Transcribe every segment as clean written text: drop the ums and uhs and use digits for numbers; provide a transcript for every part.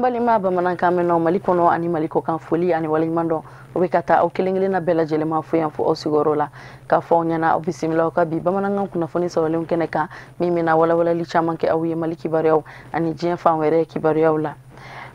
An balima bamanankan mɛnnaw Mali kɔnɔ ani Mali kɔkan, foli ani waleɲuman dɔn o bɛ ka taa aw kelen kelenna bɛɛ lajɛlen ma fo yan fo aw sigiyɔrɔ la, k'a fɔ aw ɲɛna aw bisimila aw ka bi bamanankan kunnafoni sɔrɔlenw kɛnɛ kan, min bɛna walawalali caman kɛ aw ye Mali kibaruyaw ani diɲɛ fan wɛrɛ kibaruyaw la.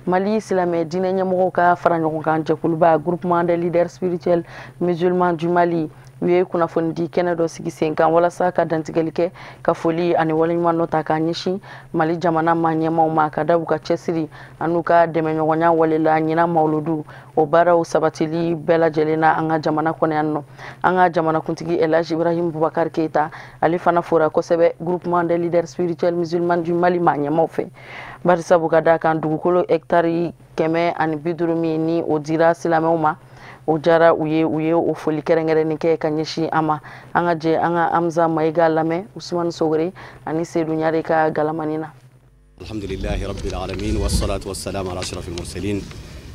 Mali silamɛ diinɛ ɲɛmɔgɔw ka fara ɲɔgɔn kan jɛkuluba, Groupement des leaders spirituels musulmans du Mali, u ye kunnafoni di kɛnɛ dɔ sigi sen kan walasa ka dantigɛli kɛ, ka foli ani waleɲuman dɔ ta k'a ɲɛsin Mali jamana ma ɲɛmaw ma, ka da u ka cɛsiri an'u ka dɛmɛɲɔgɔnya wale la ɲinan mawuludu o baaraw sabatili bɛɛ lajɛlen na an ka jamana kɔnɔ yan nɔ. An ka jamanakuntigi Elhaji Ibrahim Boubacar Keita, ale fana fora kosɛbɛ Groupement des leaders spirituels musulmans du Mali maa ɲɛmaw fɛ, barisabu ka da kan dugukolo hɛkitari 150 min ni o dira silamɛw ma, o diyara u ye. U ye o foli kɛrɛnkɛrɛnnin kɛ ka ɲɛsin an ma. An ka jɛ an ka Hamza Mayiga lamɛn Usumani Sogore ani Seydou Ɲare ka galamani na. الحمد لله رب العالمين والصلاة والسلام على أشرف المرسلين.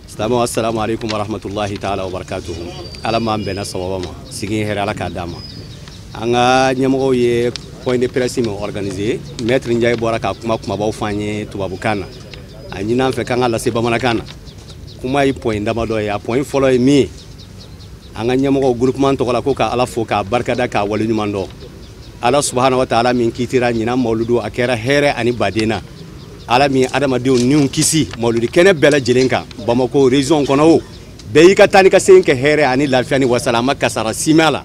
السلام السلام عليكم ورحمة الله تعالى وبركاته. Ala m'an bɛnna sababa ma, sigi hɛrɛ Ala k'a d'an ma. An ka ɲɛmɔgɔw ye point de presse min organisé, maître Ndiaye bɔra ka kuma kumabaw fɔ an ye tubabukan na, a ɲini an fɛ k'an ka lase bamanankan na. Kuma ye point damadɔ ye. A point fɔlɔ ye min ye, an ka ɲɛmɔgɔw groupement tɔgɔ la, ko ka Ala fo k'a barikada k'a waleɲuman dɔn, Ala subahana wa taala min kiitira ɲinan mawuludu a kɛra hɛrɛ ani baden na, Ala min adamadenw niw kisi mawuludi kɛnɛ bɛɛ lajɛlen kan Bamako région kɔnɔ. O bɛɛ y'i ka taa ni ka segin kɛ hɛrɛ ani lafiya ni wasala, an ma kasara si mɛn a la,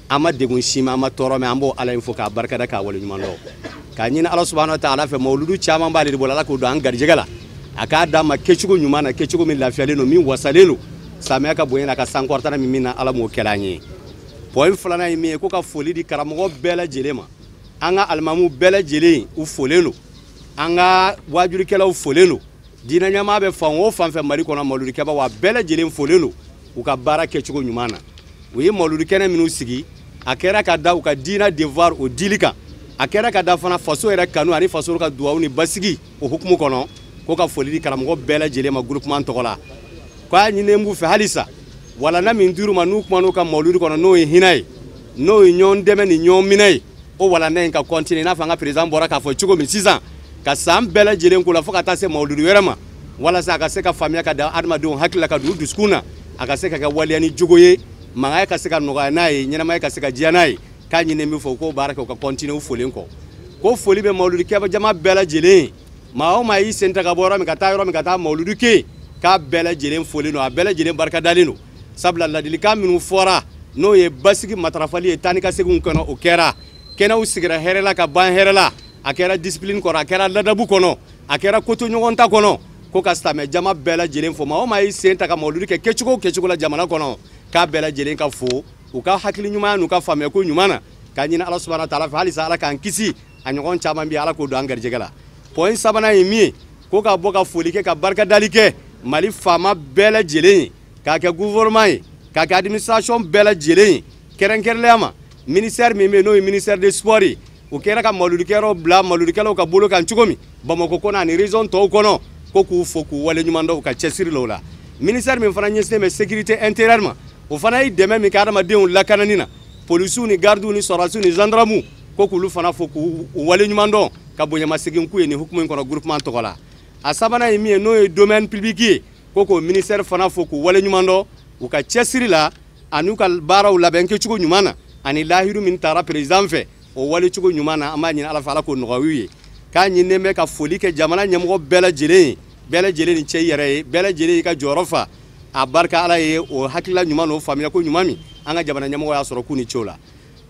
an ma degun si mɛn, an ma tɔɔrɔ mɛn. An b'o Ala in fo k'a barikada k'a waleɲuman dɔn, k'a ɲini Ala subahana wa taala fɛ, mawuludu caman b'ale de bolo, Ala k'o don an garijɛgɛ la, a k'a d'an ma kɛcogo ɲuman na, kɛcogo min lafiyalen don, min wasalen don, samiya ka bonya na ka sankɔrɔtana min na, Ala m'o kɛla an ye. Point filanan ye min ye, ko ka foli di karamɔgɔ bɛɛ lajɛlen ma. An ka alimamu bɛɛ lajɛlen, u folen don, an ka wajulikɛlaw folen don, diinɛ ɲɛmaa bɛ fan o fan fɛ Mali kɔnɔ, mawuludikɛbaw a bɛɛ lajɛlen folen don u ka baara kɛcogo ɲuman na. U ye mawuludikɛnɛ minnu sigi, a kɛra ka da u ka diinɛ devoir o dili kan, a kɛra ka da fana faso yɛrɛ kanu ani faso ka duwawu ni basigi o hukumu kɔnɔ. Ko ka foli di karamɔgɔ bɛɛ lajɛlen ma groupement tɔgɔ la, k'a ɲini b'u fɛ halisa walanda min dir'u ma n'u kuman'u ka mawuludi kɔnɔ, n'o ye hinɛ ye, n'o ye ɲɔgɔn dɛmɛ ni ɲɔgɔn minɛ ye, o walanda in ka continuer, i n'a fɔ an ka président bɔra k'a fɔ cogo min sisan, ka san bɛɛ lajɛlen ko la fo ka taa se mawuludu wɛrɛ ma, walasa a ka se ka faamuya ka da adamadenw hakili la, ka don u dusukun na, a ka se ka kɛ waleya ni jogo ye, mankan ka se ka nɔgɔya n'a ye, ɲɛnamaya ka se ka diya n'a ye. K'a ɲini min fɔ, u k'o baara kɛ, u ka continuer. U folen kɔ, ko foli bɛ mawuludikɛba jama bɛɛ lajɛlen ye. Maa o maa y'i sen ta ka bɔ yɔrɔ min ka taa yɔrɔ min ka taa mawuludu kɛ, k'a bɛɛ lajɛlen folen don, a bɛɛ lajɛlen barikadalen don, sabula ladilikan minnu fɔra, n'o ye basigi matarafali ye taa ni ka seginw kɔnɔ, o kɛra. Kɛnɛw sigira hɛrɛ la ka ban hɛrɛ la, a kɛra discipline kɔnɔ, a kɛra ladabu kɔnɔ, a kɛra kotoɲɔgɔn ta kɔnɔ. Ko ka silamɛ jama bɛɛ lajɛlen fo. Maa o maa y'i sen ta ka mawuludu kɛ kɛcogo o kɛcogo la jamana kɔnɔ, k'a bɛɛ lajɛlen ka fo u ka hakili ɲuman n'u ka faamuyako ɲuman na, k'a ɲini Ala subahana taala fɛ halisa Ala k'an kisi a ɲɔgɔn caman bɛ, Ala k'o don an garijɛgɛ la. Point sabanan ye min ye, ko ka bɔ ka foli kɛ ka barikadali kɛ Mali faama bɛɛ lajɛlen ye, k'a kɛ gouvernement ye, k'a kɛ administration bɛɛ lajɛlen ye, kɛrɛnkɛrɛnnenya ma ministère min bɛ yen n'o ye ministère des sports ye. O kɛra ka mawuludikɛyɔrɔ bila mawuludikɛlaw ka bolo kan cogo min Bamakɔ kɔnɔ ani région tɔw kɔnɔ, ko k'u fo k'u waleɲuman dɔn u ka cɛsiri la o la. Ministère min fana ɲɛsinnen bɛ sécurité intérieure ma, o fana ye dɛmɛ min kɛ adamadenw lakanani na, polisiw ni gardiw ni sɔrɔdasiw ni gendarmew, ko k'olu fana fo k'u waleɲuman dɔn ka bonyamasegin k'u ye nin hukumu in kɔnɔ groupement tɔgɔ la. A sabanan ye min ye, n'o ye domaine public ye, ko k'o ministère fana fo k'u waleɲuman dɔn u ka cɛsiri la ani ka baaraw labɛn kɛcogo ɲuman na, ani lahiru min taara président fɛ o walecogo ɲuman na. An b'a ɲini Ala fɛ, Ala k'o nɔgɔya u ye. K'a ɲininen bɛ ka foli kɛ jamana ɲɛmɔgɔ bɛɛ lajɛlen ye, bɛɛ lajɛlen ni cɛ i yɛrɛ ye, bɛɛ lajɛlen y'i ka jɔyɔrɔ fa, a barika Ala ye o hakilila ɲuman n'o faamuya ko ɲuman min an ka jamana ɲɛmɔgɔ y'a sɔrɔ k'u ni ce o la.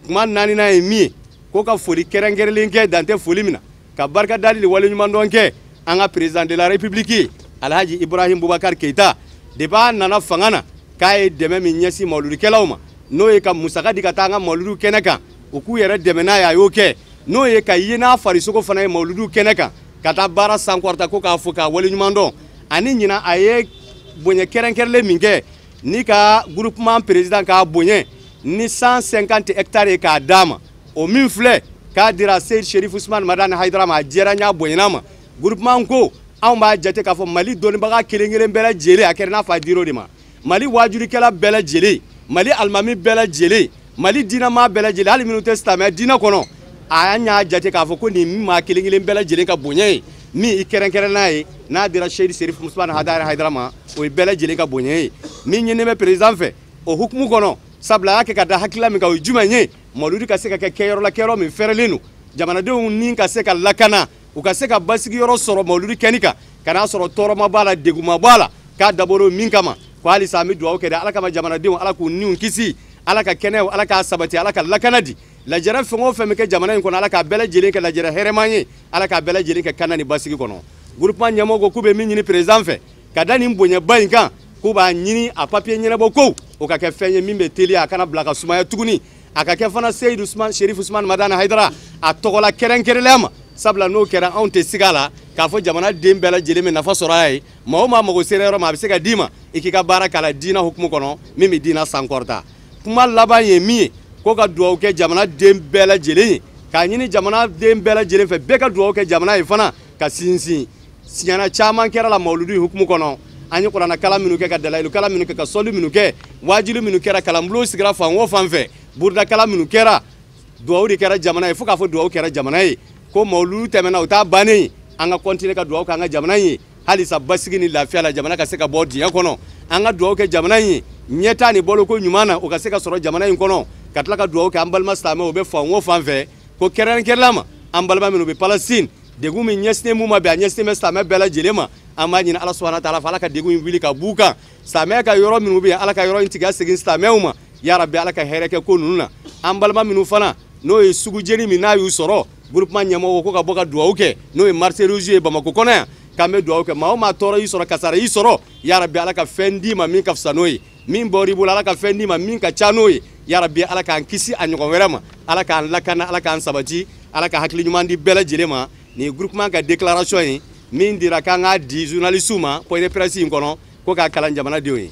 Kuma naaninan ye min ye, ko ka foli kɛrɛnkɛrɛnlen kɛ dan tɛ foli min na, ka barika dali ni waleɲumandɔn kɛ an ka président de la république ye, Alhaji Ibrahim Boubacar Keita. Depuis a nana fanga na, k'a ye dɛmɛ min ɲɛsin mawuludikɛlaw ma, n'o ye ka musaka di ka taa an ka mawuludu kɛnɛ kan, u k'u yɛrɛ dɛmɛ n'a ye, a y'o kɛ, n'o ye ka ye n'a farisogo fana ye mawuludu kɛnɛ kan ka taa baara sankɔrɔta, ko k'a fo k'a waleɲuman dɔn. Ani ɲinan a ye bonya kɛrɛnkɛrɛnlen min kɛ ni ka groupement président k'a bonya ni 150 hectares ye k'a d'a ma, o min filɛ k'a dira Seyid Sherif Usman Madani Hayidara ma, a diyara n y'a bonyana ma. Groupement ko anw b'a jate k'a fɔ Mali dɔnnibaga kelen kelen bɛɛ lajɛlen, a kɛra n'a fɔ a dir'o de ma, Mali wajurikɛla bɛɛ lajɛlen, Mali alimami bɛɛ lajɛlen, Mali diinɛmaa bɛɛ lajɛlen, hali minnu tɛ silamɛya diinɛ kɔnɔ, a y'a jate k'a fɔ ko nin maa kelen kelen bɛɛ lajɛlen ka bonya ye. Min i kɛrɛnkɛrɛn n'a ye, n'a dira Seyidi Serif Usumani Hadara Hayidara ma, o ye bɛɛ lajɛlen ka bonya ye. Min ɲininen bɛ président fɛ o hukumu kɔnɔ, sabula a y'a kɛ ka da hakilila min kan, o ye jumɛn ye? Mawuludu ka se ka kɛ kɛyɔrɔ la, kɛyɔrɔ min fɛrɛlen don, jamanadenw ni ka se ka lakana, u ka se ka basigiyɔrɔ sɔrɔ mawuludu kɛni kan, ka n'a sɔrɔ tɔɔrɔ ma bɔ a la, degun ma bɔ a la, k'a dabɔra min kama. Ko halisa an bɛ dugawu kɛ dɛ, Ala kama jamanadenw, Ala k'u niw kisi, Ala ka kɛnɛyaw, Ala k'a sabati, Ala ka lakana di. Lajɛrɛ fɛn o fɛn bɛ kɛ jamana in kɔnɔ, Ala k'a bɛɛ lajɛlen kɛ lajɛrɛ hɛrɛman ye, Ala k'a bɛɛ lajɛlen kɛ kana ni basigi kɔnɔ. Groupement ɲɛmɔgɔ ko k'u bɛ min ɲini président fɛ ka da nin bonyaba in kan, k'u b'a ɲini a papier ɲɛnabɔ kow o ka kɛ fɛn ye min bɛ teliya, a kana bila ka sumaya tuguni, a ka kɛ fana Seyidu Usumani Serif Usumani Madani Hayidara a tɔgɔla kɛrɛnkɛrɛnnenya ma, sabula n'o kɛra anw tɛ siga a la k'a fɔ jamana den bɛɛ lajɛlen bɛ nafa sɔrɔ a ye. Maa o maa mago sera yɔrɔ ma, a bɛ se ka d'i ma i k'i ka baara k'a la diinɛ hukumu kɔnɔ min bɛ diinɛ sankɔrɔta. Kuma laban ye min ye, ko ka dugawu kɛ jamana den bɛɛ lajɛlen ye, k'a ɲini jamana den bɛɛ lajɛlen fɛ bɛɛ ka dugawu kɛ jamana ye fana ka sinsin. Siɲɛna caman kɛra la mawuludu hukumu kɔnɔ, an ye kuranɛ kalan minnu kɛ, ka dalayilu kalan minnu kɛ, ka sɔli minnu kɛ, waajuli minnu kɛra, kalanbulon sigira fan o fan fɛ, burudakala kalan minnu kɛra, dugawu de kɛra jamana ye, fo k'a fɔ dugawu kɛra jamana ye. Ko mawuludu tɛmɛna, o t'a bannen ye, an ka continuer ka dugawu kɛ an ka jamana ye halisa basigi ni lafiya la, jamana ka se ka bɔ dingɛ kɔnɔ. An ka dugawu kɛ jamana in ye ɲɛtaa ni boloko ɲuman na, o ka se ka sɔrɔ jamana in kɔnɔ. Ka tila ka dugawu kɛ an balima silamɛw, o bɛ fan o fan fɛ, ko kɛrɛnkɛrɛnnenya ma an balima minnu bɛ Palestine, degun min ɲɛsinnen mun ma bi, a ɲɛsinnen bɛ silamɛ bɛɛ lajɛlen ma. An b'a ɲini Ala subahana taala fɛ, Ala ka degun in wuli ka b'u kan. Silamɛya ka yɔrɔ minnu bɛ yen, Ala ka yɔrɔ in tigiya segin silamɛw ma, yarabi Ala ka hɛrɛ kɛ ko ninnu na. An balima minnu fana n'o ye sugujeni min n'a y'u sɔrɔ, groupement ɲɛmɔgɔw ko ka bɔ ka dugawu kɛ, n'o ye marché rouge ye Bamakɔ kɔnɔ yan, k'an bɛ dugawu kɛ. Maa o maa tɔɔrɔ y'i sɔrɔ, kasara y'i sɔrɔ, yarabi Ala ka fɛn d'i ma min ka fisa n'o ye, min bɔr'i bolo Ala ka fɛn d'i ma min ka ca n'o ye, yarabi Ala k'an kisi a ɲɔgɔn wɛrɛ ma, Ala k'an lakana, Ala k'an sabati, Ala ka hakili ɲuman di bɛɛ lajɛlen ma. Nin ye groupement ka déclaration ye min dira k'an k'a di journalistes ma point de presse in kɔnɔ, ko k'a kalan jamanadenw ye.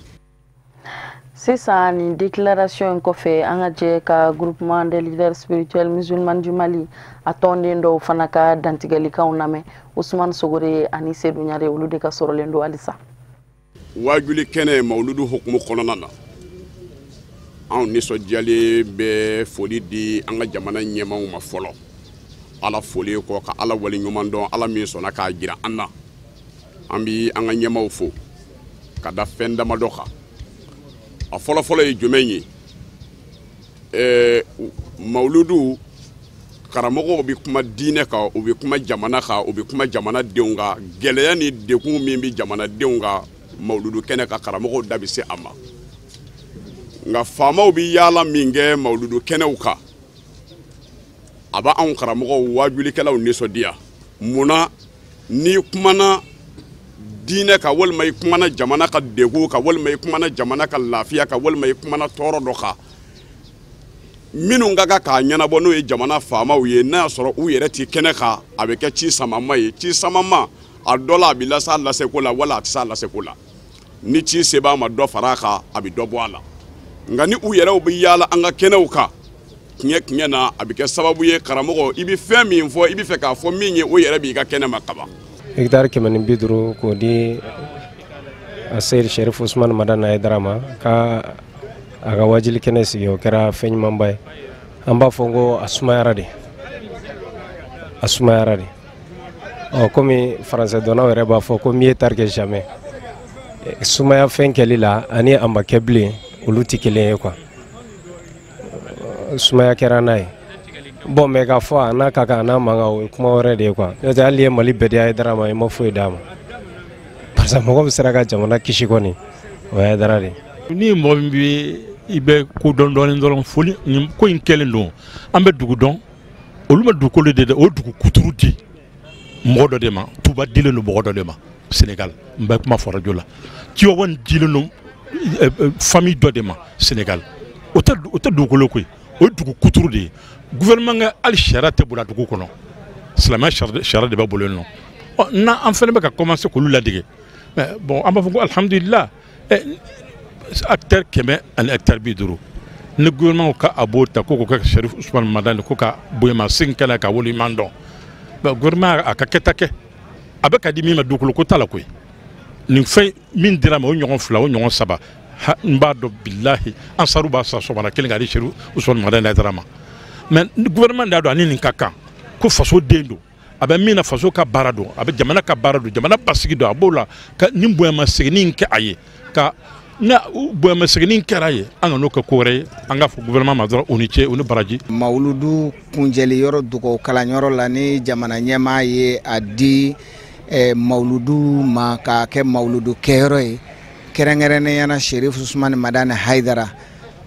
Sisan nin déclaration in kɔfɛ, an ka jɛ ka groupement des leaders spirituels musulmans du Mali a tɔnden dɔw fana ka dantigɛlikanw lamɛn. Usumani Sogore ani Seydou Ɲare, olu de ka sɔrɔlen don halisa. Waajuli kɛnɛ mawuludu hukumu kɔnɔna na, anw nisɔndiyalen bɛ foli di an ka jamana ɲɛmaaw ma fɔlɔ. Ala foli kɔ, ka Ala waleɲuman dɔn, Ala min sɔnna k'a jira an na. An bi an ka ɲɛmaaw fo ka da fɛn damadɔ kan. A fɔlɔfɔlɔ ye jumɛn ye? Mawuludu karamɔgɔw bɛ kuma diinɛ kan, u bɛ kuma jamana kan, u bɛ kuma jamanadenw kan. Gɛlɛya ni degun min bɛ jamanadenw kan mawuludu kɛnɛ kan, karamɔgɔw da bɛ se a ma. Nka faamaw bɛ yaala min kɛ mawuludu kɛnɛw kan, a b'anw karamɔgɔw waajulikɛlaw nisɔndiya. Munna n'i kumana diinɛ kan, walima i kumana jamana ka degun kan, walima i kumana jamana ka lafiya kan, walima i kumana tɔɔrɔ dɔ kan, minnu ka kan k'a ɲɛnabɔ n'o ye jamana faamaw ye, n'a y'a sɔrɔ u yɛrɛ ti kɛnɛ kan, a bɛ kɛ ci samama ye. Ci samama, a dɔ la a bɛ lase a laseko la, wala a tɛ se a laseko la. Ni ci se b'a ma dɔ fara a kan, a bɛ dɔ bɔ a la. Nka ni u yɛrɛw bɛ yaala an ka kɛnɛw kan tiɲɛ tiɲɛ na, a bɛ kɛ sababu ye karamɔgɔ i bɛ fɛn min fɔ, i bɛ fɛ k'a fɔ min ye, o yɛrɛ b'i ka kɛnɛ ma kaban. Hectare 150 k'o di a Seyidi Serif Usumani Madani Hayidara ma ka a ka wajuli kɛnɛ sigi, o kɛra fɛn ɲumanba ye. An b'a fɔ ko a sumayara de, a sumayara de. Ɔ komi faransɛ dɔnnaw yɛrɛ b'a fɔ ko mieux tard que jamais. Sumaya fɛn kɛli la ani a ma kɛ bilen, olu tɛ kelen ye quoi. Sumaya kɛra n'a ye. Bon, mais k'a fɔ a n'a ka kan a n'a man kan, o ye kuma wɛrɛ de ye quoi. N'o tɛ hali ye Mali bɛɛ di Hayidara ma, i ma foyi d'a ma. Parce que mɔgɔ bɛ sera ka jamana kisi kɔni, o ye Hayidara de ye. Ni mɔgɔ min bɛ i bɛ ko dɔn dɔɔnin dɔrɔn, foli nin ko in kɛlen don, an bɛ dugu dɔn, olu ma dugukolo de dɛ, o dugu kuturu di mɔgɔ dɔ de ma. Tuba dilen don mɔgɔ dɔ de ma Sénégal, n bɛ kuma fɔ radio la. Tivaouane dilen don famille dɔ de ma Sénégal. O tɛ dugukolo koyi, o ye dugu kuturu de ye. Gouvernement ka hali sariya tɛ boli a dugu kɔnɔ, silamɛya sariya de bɛ boli yen nɔ. Ɔ n'an fana bɛ ka commencer k'olu ladege, mais bon an b'a fɔ ko alhamdulillah, hectare 100 ani hectare 50, ni gouvernement ko k'a b'o ta ko k'o kɛ Serif Usumani Madani ko ka bonyamasegin kɛnɛ ka waleɲuman dɔn, gouvernement a ka kɛta kɛ, a bɛ ka di min ma dugukolo ko t'a la koyi. Nin fɛn min dira ma, o ɲɔgɔn fila, o ɲɔgɔn saba, n b'a dɔn bilahi ansaru b'a san sɔgɔmada kelen k'a di Serif Usumani Madani Hayidara ma. Mais gouvernement de y'a dɔn ani nin ka kan ko faso den don, A bɛ min na, faso ka baara don, a bɛ jamana ka baara don, jamana basigi don, a b'o la ka nin bonyamasegin kɛ a ye. Ka na bonyamasegin kɛra ye, an ka n'o kɛ ko wɛrɛ ye, an k'a fɔ gouvernement ma dɔrɔn u ni ce, u ni baraji. Mawuludu kunjɛli yɔrɔ dugawu kalanyɔrɔ la, ni jamana ɲɛmaa ye a di mawuludu ma k'a kɛ mawuludu kɛyɔrɔ ye, kɛrɛnkɛrɛnnenya la Cherif Ousmane Madani Haidara.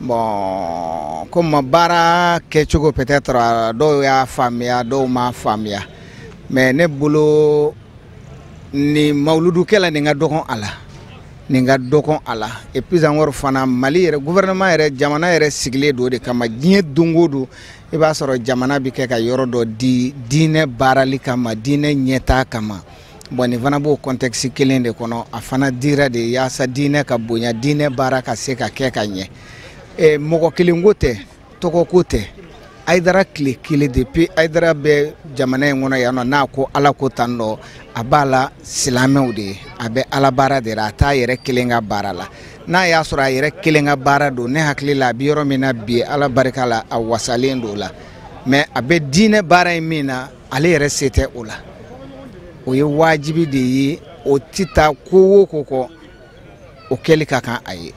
Bon, comme baara kɛcogo, peut-être dɔw y'a faamuya, dɔw m'a faamuya, mais ne bolo ni mawuludukɛla nin ka dɔgɔn a la, nin ka dɔgɔn a la. Et puis encore fana, Mali yɛrɛ gouvernement yɛrɛ, jamana yɛrɛ sigilen don o de kama. Diɲɛ don o don, i b'a sɔrɔ jamana bɛ kɛ ka yɔrɔ dɔ di diinɛ baarali kama, diinɛ ɲɛtaa kama. Bon, nin fana b'o contexte kelen de kɔnɔ. A fana dira de yaasa diinɛ ka bonya, diinɛ baara ka se ka kɛ ka ɲɛ. Mɔgɔ kelen ko tɛ, tɔgɔ ko tɛ. Haidara tile kelen, depuis Haidara bɛ jamana in kɔnɔ yan nɔ, n'a ko Ala ko tan dɔ, a b'a la silamɛw de ye, a bɛ Ala baara de la, a t'a yɛrɛ kelen ka baara la. N'a y'a sɔrɔ a yɛrɛ kelen ka baara don, ne hakili la a bɛ yɔrɔ min na bi, Ala barika la, a wasalen don o la. Mais a bɛ diinɛ baara in min na, ale yɛrɛ se tɛ o la. O ye wajibi de ye, o tɛ taa ko o ko kɔ, o kɛli ka kan a ye.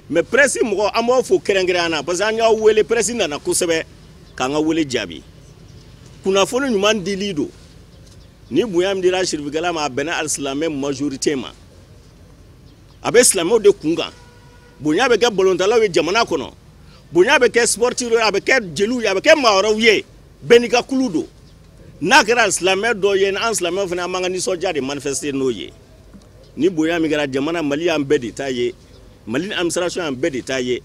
Mais presse mɔgɔ, an b'aw fo kɛrɛnkɛrɛnnenya na, parce que an y'aw wele, presse nana kosɛbɛ k'an ka wele jaabi. Kunnafoni ɲuman dili don. Ni bonya min dira sirifikɛla ma, a bɛnna alisilamɛ majorité ma, a bɛ silamɛw de kun kan. Bonya bɛ kɛ balontalaw ye jamana kɔnɔ, bonya bɛ kɛ sportif ye, a bɛ kɛ jeliw ye, a bɛ kɛ maa wɛrɛw ye, bɛɛ n'i ka kulu don. N'a kɛra silamɛ dɔ ye, an silamɛw fana, an b'an ka nisɔndiya de manifester n'o ye. Ni bonya min kɛra jamana, Mali y'an bɛɛ de ta ye, Mali administration y'an bɛɛ de ta ye.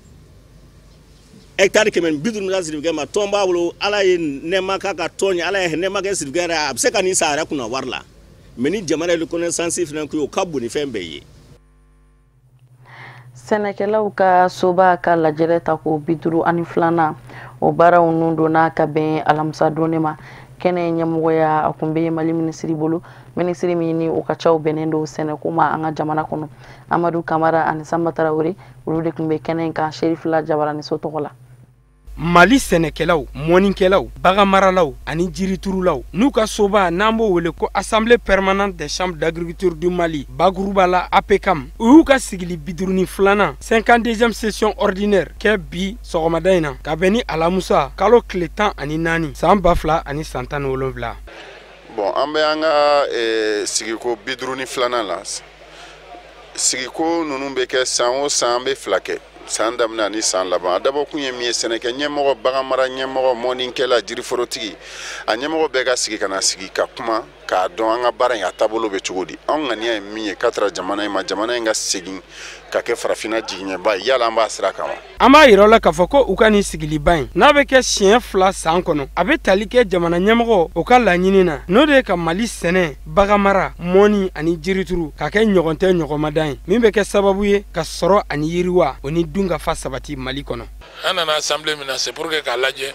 Hectare 150 min sirifikɛ ma, tɔn b'a bolo, Ala ye nɛɛma k'a ka tɔn ye, Ala ye nɛɛma kɛ sirifikɛ yɛrɛ, a bɛ se ka nin san a yɛrɛ kunna wari la. Mais ni jamana ye reconnaissance fana kɛ, o ka bon ni fɛn bɛɛ ye. Sɛnɛkɛlaw ka soba ka lajɛrɛ ta ko 52nan, o baaraw nun donna ka bɛn alamisa don de ma. Kɛnɛ ɲɛmɔgɔya a kun bɛ Mali minisiri bolo, minisiri min ni o ka caw bɛnnen don sɛnɛko ma an ka jamana kɔnɔ. Amadu Kamara ani Sanba Tarawele, olu de tun bɛ kɛnɛ in kan Serifila Jabaraniso tɔgɔ la. Mali sɛnɛkɛlaw, mɔnikɛlaw, baganmaralaw ani jiriturulaw n'u ka soba, n'an b'o wele ko Assemblée permanente des chambres d'agriculture du Mali, bakuruba la APCAM, u y'u ka sigili 52nan, 52e session ordinaire kɛ bi sɔgɔmada in na, ka bɛn ni alamusa kalo tile 14 san 2017. Bon, an bɛ an ka sigiko 52nan la. Sigiko ninnu bɛ kɛ san o san, an bɛ fila kɛ, san daminɛ ani san laban. A dabɔkun ye min ye, sɛnɛkɛ ɲɛmɔgɔ, baganmara ɲɛmɔgɔ, mɔnikɛla, jiriforotigi, a ɲɛmɔgɔ bɛɛ ka sigi ka na sigi ka kuma k'a dɔn an ka baara in a taabolo bɛ cogo di. Anw ŋaniya ye min ye k'a taara jamana in ma, jamana in ka segin ka kɛ farafinna jigiɲɛba ye, yala an b'a sira kan wa? An b'a yira la k'a fɔ ko u ka nin sigiliba in n'a bɛ kɛ siɲɛ 2 san kɔnɔ, a bɛ tali kɛ jamana ɲɛmɔgɔ o ka laɲini na, n'o de ye ka Mali sɛnɛ, baganmara, mɔni ani jirituru ka kɛ ɲɔgɔn tɛ ɲɔgɔnmadan ye, min bɛ kɛ sababu ye ka sɔrɔ ani yiriwa o ni dunkafa sabati Mali kɔnɔ. An nana assemblée min na, c'est pour que k'a lajɛ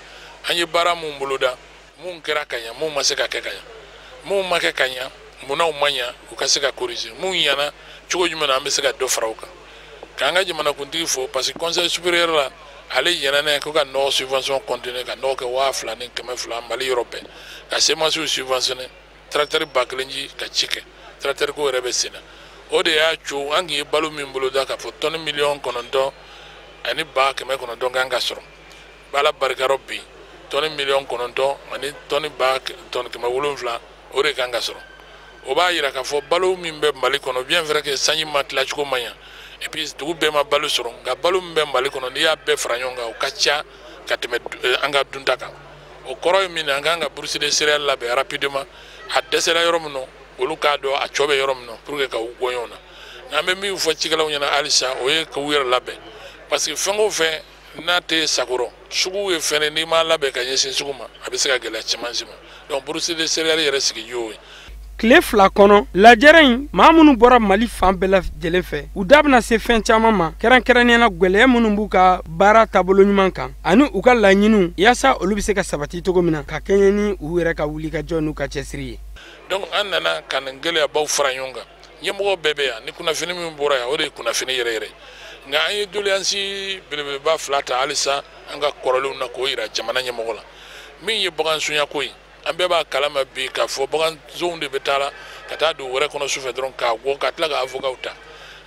an ye baara mun boloda, mun kɛra ka ɲɛ, mun ma se ka kɛ ka ɲɛ, mun ma kɛ ka ɲɛ, munna u ma ɲɛ, u ka se ka corriger, mun ɲɛna cogo jumɛn na, an bɛ se ka dɔ fara o kan. K'an ka jamanakuntigi fo, parce que conseil supérieur la, ale ɲɛna ko ka nɔgɔ subvention continuer, ka nɔgɔ kɛ 2200 Mali yɔrɔ bɛɛ, ka semences subventionner, tracteur 1000 ji ka ci kɛ, tracteur ko yɛrɛ bɛ sen na. O de y'a to an kun ye balo min boloda k'a fɔ tɔni 9,9 miliyɔn kan ka sɔrɔ. Ala barika rɔ, bi tɔni 9 miliyɔn ani tɔni ba tɔni 700, o de kan ka sɔrɔ. O b'a yira k'a fɔ balo min bɛ Mali kɔnɔ, bien vrai que sanji ma tilacogo ma ɲa, et puis dugu bɛɛ ma balo sɔrɔ, nka balo min bɛ Mali kɔnɔ, n'i y'a bɛɛ fara ɲɔgɔn kan, o ka ca ka tɛmɛ an ka dunta kan. O kɔrɔ ye min ye, an kan ka bourse de céréales labɛn rapidement. A dɛsɛra yɔrɔ min na, olu k'a dɔn a cɔ bɛ yɔrɔ min na, pour que ka u bɔ ɲɔgɔn na. An bɛ min fɔ cikɛlaw ɲɛna halisa, o ye k'u yɛrɛ labɛn, parce que fɛn o fɛn n'a tɛ sakɔrɔ, sugu ye fɛn ye, n'i m'a labɛn ka ɲɛsin sugu ma, a bɛ se ka gɛlɛya caman si ma. Donc bourse de céréales yɛrɛ sigi y'o ye. Tile 2 kɔnɔ lajɛrɛ in, maa minnu bɔra Mali fan bɛɛ lajɛlen fɛ, u da bɛna se fɛn caman ma, kɛrɛnkɛrɛnnenya la gwɛlɛya minnu b'u ka baara taabolo ɲuman kan ani u ka laɲiniw, yaasa olu bɛ se ka sabati cogo min na ka kɛɲɛ ni u yɛrɛ ka wulikajɔ n'u ka cɛsiri ye. Donc an nana ka nin gɛlɛyabaw fara ɲɔgɔn kan. Ɲɛmɔgɔ bɛɛ bɛ yan. Ni kunnafoni min bɔra yan, o de ye kunnafoni yɛrɛ yɛrɛ. Nka an ye doléance belebeleba 2 ta halisa an ka kɔrɔlenw na k'o yira jamana ɲɛmɔgɔ la. Min ye bagan sunyako ye. An bɛɛ b'a kalama bi k'a fɔ baganzonw de bɛ taa la ka taa don wɛrɛ kɔnɔ sufɛ dɔrɔn k'a gɔ ka tila ka avocat ta.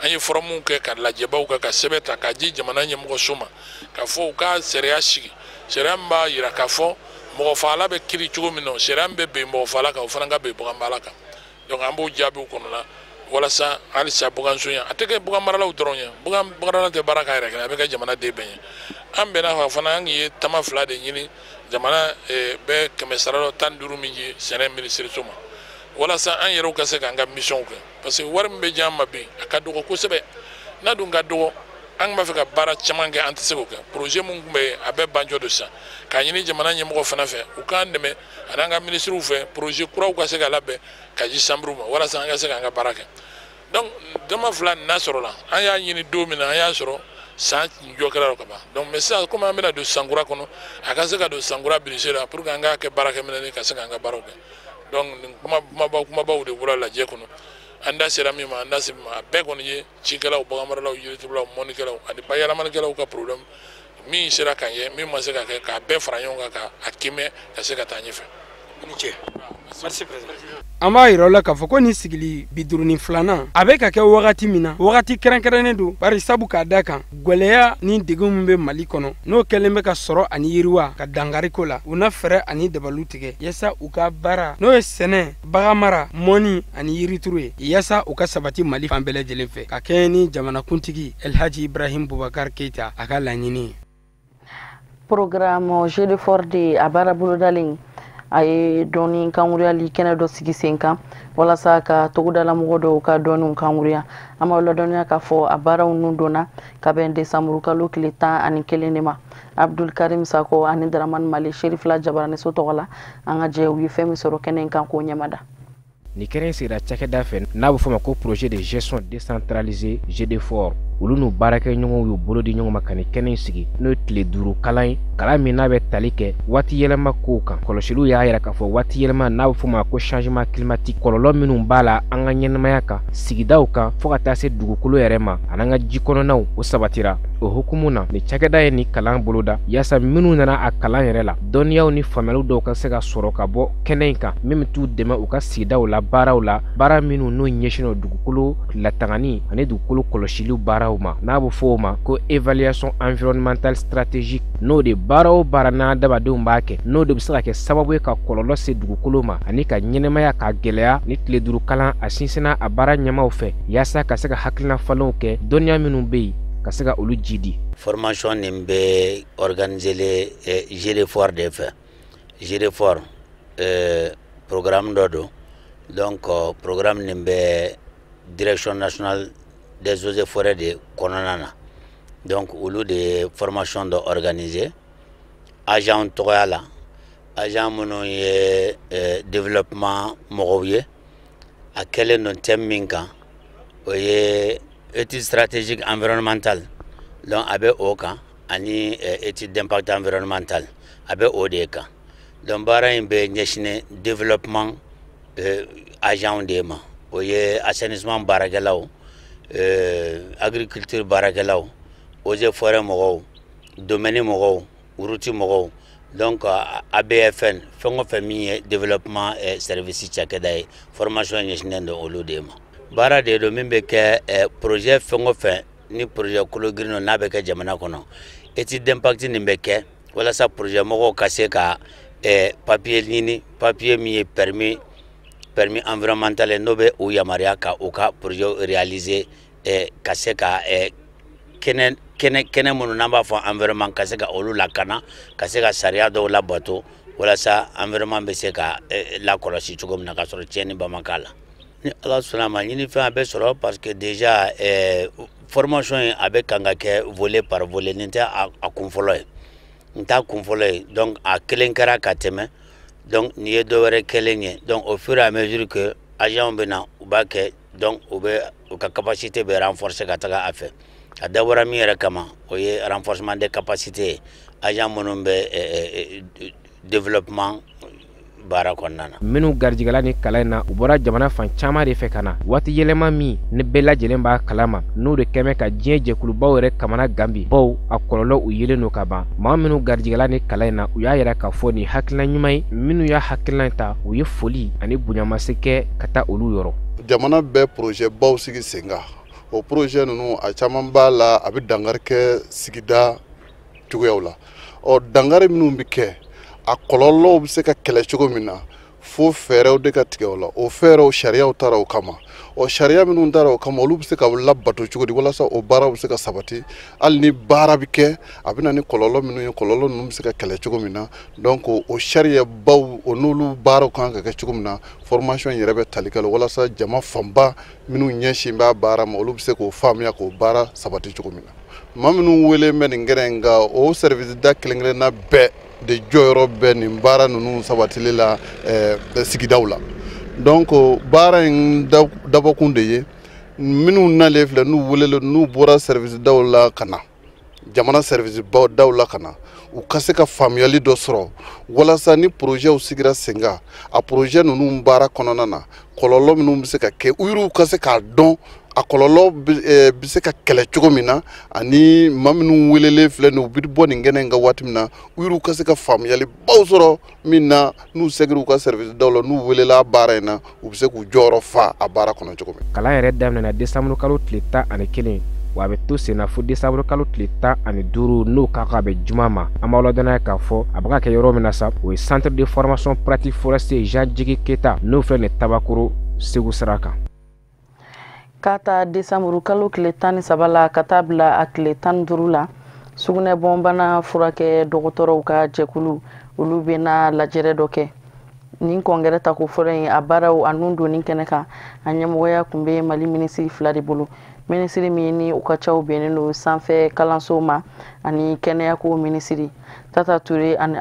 An ye forum kɛ ka lajɛbaw kɛ ka sɛbɛn ta k'a di jamana ɲɛmɔgɔso ma k'a fɔ u ka sariya sigi, sariya min b'a jira k'a fɔ mɔgɔfagala bɛ kiiri cogo min na, sariya min bɛ ben mɔgɔfagala kan, o fana ka ben baganmara kan. Donc an b'o jaabiw kɔnɔ walasa halisa bagansonya a tɛ kɛ baganmaralaw dɔrɔn ye, baganmarala tɛ baara k'a yɛrɛ kɛ, a bɛ kɛ jamanaden bɛɛ ye. An bɛnna fana an ye tama 2 de ɲini jamana bɛ 115 min ye sɛnɛ minisiriso ma, walasa an yɛrɛw ka se k'an ka mission kɛ, parce que wari min bɛ di an ma bi a ka dɔgɔ kosɛbɛ. N'a dun ka dɔgɔ, an b'a fɛ ka baara caman kɛ, an tɛ se k'o kɛ. Projet mun tun bɛ yen a bɛɛ banjɔ don sisan, k'a ɲini jamana ɲɛmɔgɔ fana fɛ u k'an dɛmɛ ani an ka minisiriw fɛ, projet kuraw ka se ka labɛn ka di chambre ma walasa an ka se k'an ka baara kɛ. Donc dama 2 n'a sɔrɔla, an y'a ɲini don min na, an y'a sɔrɔ san jɔ kɛra ka ban. Donc mais sisan komi an bɛna don sankura kɔnɔ, a ka se ka don sankura budget la pour que an k'a kɛ baarakɛminɛn ye ka se k'an ka baaraw kɛ. Donc nin kumabaw de bɔra lajɛ kɔnɔ. An da sera min ma, an da sera min ma, a bɛɛ kɔni ye cikɛlaw, baganmaralaw, yiriturulaw, mɔnnikɛlaw ani bayɛlɛmanikɛlaw ka problème min sera ka ɲɛ, min ma se ka kɛ, k'a bɛɛ fara ɲɔgɔn kan k'a kimɛ ka se ka taa ɲɛfɛ. An b'a yira la k'a fɔ ko nin sigili 52nan a bɛ ka kɛ wagati min na, wagati kɛrɛnkɛrɛnnen don, bari sabu k'a da kan gwɛlɛya ni degun min bɛ Mali kɔnɔ, n'o kɛlen bɛ ka sɔrɔ ani yiriwa ka dankari ko la, u na fɛɛrɛ ani dabaliw tigɛ yaasa u ka baara n'o ye sɛnɛ, baganmara, mɔni ani yirituru ye, yaasa u ka sabati Mali fan bɛɛ lajɛlen fɛ, ka kɛɲɛ ni jamanakuntigi Elhaji Ibrahim Boubacar Keita a ka laɲini ye. Programme G2 de a baara bolodalen a ye dɔɔni kankuruyali kɛnɛ dɔ sigi sen kan walasa ka togodalamɔgɔ dɔw ka dɔɔniw kankuruya. An b'aw ladɔnniya k'a fɔ a baaraw nun donna ka bɛn desanburu kalo tile 11 de ma. Abdul Karim Sako ani Dramane Mali Sherifila Jabaraniso tɔgɔ la, an ka jɛ u ye fɛn min sɔrɔ kɛnɛ in kan k'o ɲɛmada. Ni kɛnɛ sigira cakɛda fɛ n'a bɛ fɔ ma ko projet de gestion décentralisée G2 olu n'u baarakɛɲɔgɔnw y'u bolo di ɲɔgɔn ma ka nin kɛnɛ in sigi, n'o ye tile 5 kalan ye, kalan min n'a bɛ tali kɛ waati yɛlɛma kow kan. Kɔlɔsiliw y'a yira k'a fɔ waati yɛlɛma n'a bɛ fɔ ma ko changement climatique, kɔlɔlɔ minnu b'a la an ka ɲɛnamaya kan, sigidaw kan, fo ka taa se dugukolo yɛrɛ ma an'an ka ji kɔnɔnaw, o sabatira. O hukumu na, nin cakɛda ye nin kalan boloda yaasa minnu nana a kalan yɛrɛ la, dɔnniyaw ni faamuyaliw dɔw ka se ka sɔrɔ ka bɔ kɛnɛ in kan, min bɛ t'u dɛmɛ u ka sigidaw la baaraw la, baara minnu n'o ɲɛsinnen don dugukolo latangani ani dugukolo kɔlɔsiliw baaraw ma, n'a bɛ fɔ o ma ko évaluation environnementale stratégique. N'o de baara o baara n'an adamadenw b'a kɛ, n'o de bɛ se ka kɛ sababu ye ka kɔlɔlɔ se dugukolo ma ani ka ɲɛnɛmaya k'a gɛlɛya. Ni tile 5 kalan a sinsinna a baara ɲɛmaaw fɛ yaasa ka se ka hakilina falenw kɛ, dɔnniya minnu bɛ yen ka se ka olu jidi. Formation nin bɛ organiser le G2 de fɛ. G2 programme dɔ don. Donc programme nin bɛ direction nationale des eaux et forêts de kɔnɔna na. Donc olu de ye formation dɔ organiser agent tɔgɔya la, agent minnu ye développement mɔgɔw ye. A kɛlen don thème min kan, o ye étude stratégique environnementale, donc a bɛ o kan, ani étude d'impact environnemental, a bɛ o de kan. Donc baara in bɛ ɲɛsinnen développement agent de ma, o ye assainissement baarakɛlaw, agriculture baarakɛlaw, eaux et forêts mɔgɔw, domaine mɔgɔw, route mɔgɔw. Donc ABFN fɛn o fɛn min ye développement service cakɛda ye, formation ɲɛsinnen don olu de ma. Baara de don min bɛ kɛ projet fɛn o fɛn ni projet kolo girin don n'a bɛ kɛ jamana kɔnɔ, étude d'impact nin bɛ kɛ walasa projet mɔgɔw ka se ka papier ɲini, papier min ye permis environnemental ye, n'o bɛ u yamaruya ka u ka projet réaliser, ka se ka kɛnɛ minnu n'an b'a fɔ environnement, ka se ka olu lakana, ka se ka sariya dɔw labato walasa environnement bɛ se ka lakɔlɔsi cogo min na ka sɔrɔ tiɲɛni ba ma k'a la. Ni Ala sɔnna a ma, ɲinifɛn a bɛ sɔrɔ parce que déjà formation in a bɛ kan ka kɛ volet par volet, nin tɛ a kun fɔlɔ ye, nin t'a kun fɔlɔ ye. Donc a kelen kɛra ka tɛmɛ, donc nin ye dɔ wɛrɛ kɛlen ye. Donc au fur et à mesure que agents bɛ na, u b'a kɛ, donc u bɛ u ka capacité bɛ renforcer ka taga a fɛ. A dabɔra min yɛrɛ kama, o ye renforcement des capacités ye, agent minnu bɛ développement baara kɔnɔna na. Minnu garijɛgɛla ni kalan in na, u bɔra jamana fan caman de fɛ ka na. Waati yɛlɛma min ni bɛɛ lajɛlen b'a kalama, n'o de kɛmɛ ka diɲɛ jɛkulubaw yɛrɛ kamana gan bi, baw a kɔlɔlɔ u yelen don ka ban. Maa minnu garijɛgɛla ni kalan in na, u y'a yira k'a fɔ nin hakilina ɲuman ye. Minnu y'a hakilina ta, u ye foli ani bonyamasegin kɛ ka taa olu yɔrɔ. Jamana bɛɛ projet baw sigi sen kan. O projet ninnu, a caman b'a la, a bɛ dankari kɛ sigida cogoyaw la. Ɔ, dankari minnu bɛ kɛ, a kɔlɔlɔw bɛ se ka kɛlɛ cogo min na, fo fɛɛrɛw de ka tigɛ o la. O fɛɛrɛw, sariyaw taara o kama. Ɔ, sariya minnu taara o kama, olu bɛ se ka labato cogo di walasa o baaraw bɛ se ka sabati? Hali ni baara bɛ kɛ, a bɛ na ni kɔlɔlɔ minnu ye, kɔlɔlɔ ninnu bɛ se ka kɛlɛ cogo min na. Donc o sariyabaw, o n'olu baaraw kan ka kɛ cogo min na, formation yɛrɛ bɛ tali kɛ la walasa jama fanba minnu ɲɛsin b'a baara ma, olu bɛ se k'o faamuya, k'o baara sabati cogo min na. Maa minnu wele bɛ nin kɛnɛ in kan, o service da kelen kelenna bɛɛ de jɔyɔrɔ bɛ nin baara ninnu sabatili la sigidaw la. Donc baara in dabɔkun de ye, minnu nalen filɛ, n'u welelen, n'u bɔra service daw la ka na, jamana service baw daw la ka na, u ka se ka faamuyali dɔ sɔrɔ walasa ni projetw sigira sen kan, a projet ninnu baara kɔnɔna na, kɔlɔlɔ minnu bɛ se ka kɛ, u yɛrɛw ka se k'a dɔn a kɔlɔlɔ bɛ se ka kɛlɛ cogo min na. Ani maa minnu welelen filɛ nin, u bɛ bɔ nin kɛnɛ in kan waati min na, u yɛrɛw ka se ka faamuyali baw sɔrɔ min na, n'u sɛgɛrɛ u ka service daw la, n'u welela baara in na, u bɛ se k'u jɔyɔrɔ fa a baara kɔnɔ cogo min. Kalan yɛrɛ daminɛna desanburu kalo tile 11, wa a bɛ to sen na fo desanburu kalo tile 15, n'o ka kan bɛ juma ma. An b'aw ladɔnniya k'a fɔ a bɛ ka kɛ yɔrɔ min na sa, o ye centre de formation pratique forestier Jean Djigui Keita, n'o filɛ nin Tabakoro Segu sira kan. K'a ta desanburu kalo tile 13 la ka taa bila a tile 15 la, sugunɛbɔnbana furakɛ dɔgɔtɔrɔw ka jɛkulu, olu bɛna lajɛrɛ dɔ kɛ. Nin congrès tako fɔlɔ in, a baaraw a nun donni kɛnɛ kan, a ɲɛmɔgɔya tun bɛ Mali minisiri fila de bolo: minisiri min ni u ka caw bɛnnen don sanfɛ kalansow ma ani kɛnɛyako minisiri Tata Ture ani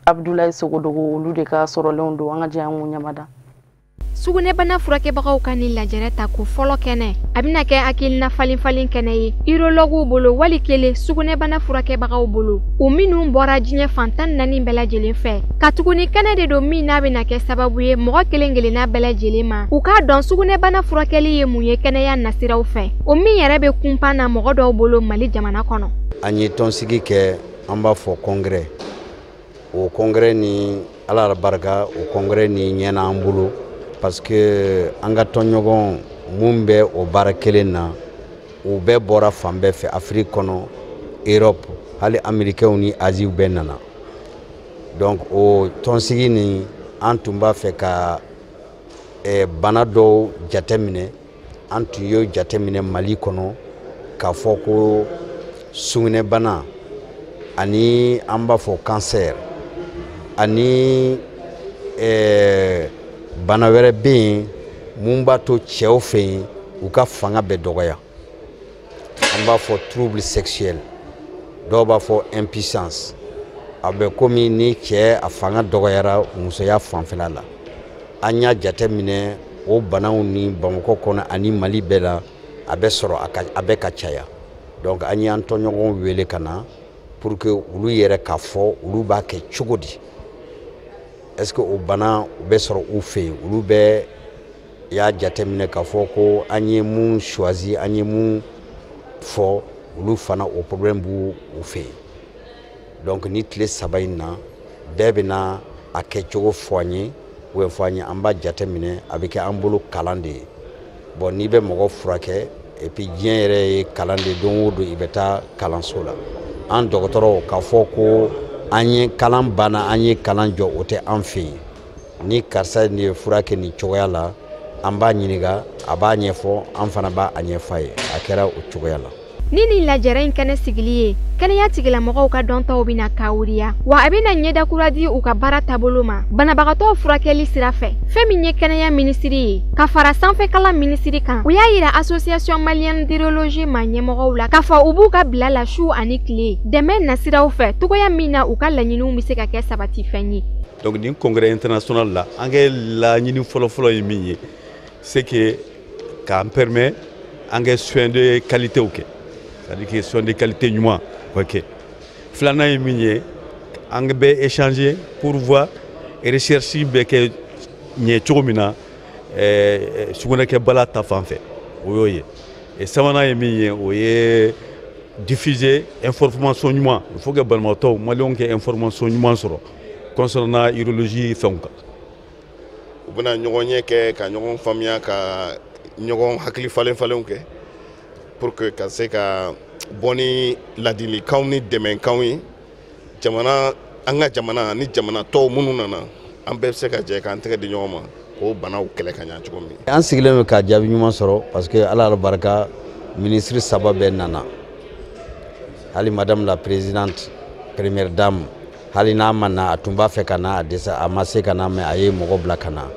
Abdulayi Sogodogo, olu de ka sɔrɔlenw don. An ka jɛ an k'u ɲamada. Sugunɛbana furakɛbagaw ka nin lajɛrɛ ta ko fɔlɔ kɛnɛ, a bɛna kɛ hakilina falen falen kɛnɛ ye urologuw bolo, wali kelen sugunɛbana furakɛbagaw bolo, u minnu bɔra diɲɛ fan 14 bɛɛ lajɛlen fɛ. Ka tuguni, kɛnɛ de don min n'a bɛna kɛ sababu ye mɔgɔ kelen kelenna bɛɛ lajɛlen ma, u k'a dɔn sugunɛbana furakɛli ye mun ye kɛnɛya nasiraw fɛ, o min yɛrɛ bɛ kunpan na mɔgɔ dɔw bolo Mali jamana kɔnɔ. An ye tɔnsigi kɛ, an b'a fɔ congrès. O congrès ni, Ala barika, o congrès ni ɲɛna an bolo, parce que an ka tɔnɲɔgɔn mun bɛ o baara kelen na, u bɛɛ bɔra fan bɛɛ fɛ, Afiriki kɔnɔ, Europe, hali Américains ni Asie bɛɛ nana. Donc o tɔnsigi nin, an tun b'a fɛ ka bana dɔw jateminɛ. An tun y'o jateminɛ Mali kɔnɔ k'a fɔ ko sugunɛbana ani an b'a fɔ cancer ani bana wɛrɛ bɛ yen mun b'a to cɛw fɛ yen, u ka fanga bɛ dɔgɔya, an b'a fɔ trouble sexuel, dɔw b'a fɔ impuissance. A bɛ komi ni cɛ a fanga dɔgɔyara musoya fanfɛla la. An y'a jateminɛ, o banaw ni Bamakɔ kɔnɔ ani Mali bɛɛ la, a bɛ sɔrɔ, a bɛ ka caya. Donc an y'an tɔɲɔgɔnw wele ka na pour que olu yɛrɛ k'a fɔ olu b'a kɛ cogo di, est ce que o bana u bɛ sɔrɔ u fɛ yen. Olu bɛɛ y'a jateminɛ k'a fɔ ko an ye mun choisi, an ye mun fɔ, olu fana o problème b'u u fɛ yen. Donc ni tile 3 in na, bɛɛ bɛna a kɛcogo fɔ an ye ou bien fɔ an ye, an b'a jateminɛ, a bɛ kɛ an bolo kalan de ye. Bon, n'i bɛ mɔgɔ furakɛ, et puis diɲɛ yɛrɛ ye kalan de, don o don i bɛ taa kalanso la. An dɔgɔtɔrɔw, k'a fɔ ko an ye kalan banna, an ye kalan jɔ, o tɛ an fɛ yen. Ni karisa nin ye fura kɛ nin cogoya la, an b'a ɲininka, a b'a ɲɛfɔ, an fana b'a ɲɛfɔ a ye. A kɛra o cogoya la. Ni nin lajɛrɛ in kɛnɛ sigili ye, kɛnɛya tigilamɔgɔw ka dɔntaw bɛna kawuriya, wa a bɛna ɲɛda kura di u ka baara taabolo ma banabagatɔw furakɛli sira fɛ. Fɛn min ye kɛnɛya minisiri ye ka fara sanfɛkalan minisiri kan, u y'a yira Association malienne d'urologie ma ɲɛmɔgɔw la k'a fɔ u b'u ka bila la su ani tile dɛmɛ nasiraw fɛ, cogoya min na u ka laɲiniw bɛ se ka kɛ sabatifɛn ye. Donc nin congrès international la, an ka laɲini fɔlɔfɔlɔ ye min ye, c'est que k'an permet an ka soins de qualité kɛ, c'est-à-dire que soins de qualité ɲuman o kɛ. Filanan ye min ye, an bɛ échanger pour voir Recherche bɛ kɛ ɲɛ cogo min na sugunɛkɛbala ta fan fɛ, o y'o ye. Sabanan ye min ye, o ye diffuser information ɲuman. Il faut que banabaatɔw, maliyɛnw kɛ information ɲuman sɔrɔ concernant urologie fɛnw kan. U bɛna ɲɔgɔn ɲɛ kɛ ka ɲɔgɔn faamuya, ka ɲɔgɔn hakili falen falenw kɛ pour que ka se ka bɔ ni ladilikanw ni dɛmɛkanw ye jamana, an ka jamana ni jamana tɔw minnu nana, an bɛɛ bɛ se ka jɛ k'an tɛgɛ di ɲɔgɔn ma k'o banaw kɛlɛ ka ɲa cogo min. An sigilen bɛ ka jaabi ɲuman sɔrɔ parce que Ala yɛrɛ barika, ministre 3 bɛɛ nana. Hali madame la présidente première dame, hali n'a ma na, a tun b'a fɛ ka na, a dɛsɛ, a ma se ka na, mais a ye mɔgɔ bila ka na.